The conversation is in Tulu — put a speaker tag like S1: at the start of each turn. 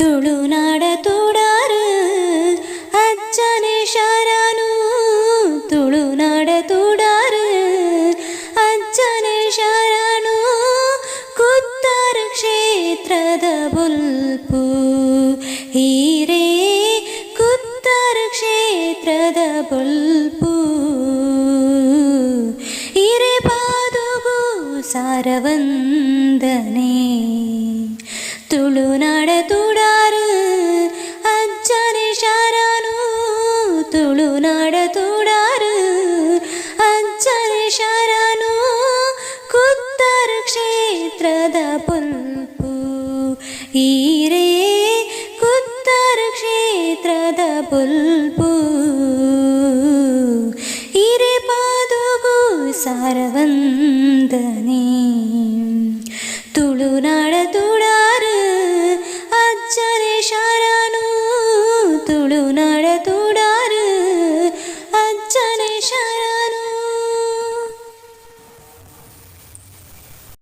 S1: ತುಳುನಾಡ ತುಡಾರು ಅಜ್ಜನೆ ಶರಣು. ತುಳುನಾಡ ತುಡಾರು ಅಜ್ಜನೆ ಶರಣು. ಕುತ್ತಾರ ಕ್ಷೇತ್ರದ ಬೊಲ್ಪು ಹೀರೇ, ಕುತ್ತಾರ ಕ್ಷೇತ್ರದ ಬೊಲ್ಪು. ಇರೆ ಪಾದೊಗು ಸಾರವಂದನೆ. ತುಳುನಾಡ ತುಡಾರು ಅಜ್ಜನೆ ಶರಣು. ತುಳುನಾಡ ತುಡಾರು ಅಜ್ಜನೆ ಶರಣು. ಕುತ್ತಾರ ಕ್ಷೇತ್ರದ ಬೊಲ್ಪು ಈರೇ, ಕುತ್ತಾರ ಕ್ಷೇತ್ರದ ಬೊಲ್ಪು. ಇರೆ ಪಾದೊಗು ಸಾರವಂದನೆ.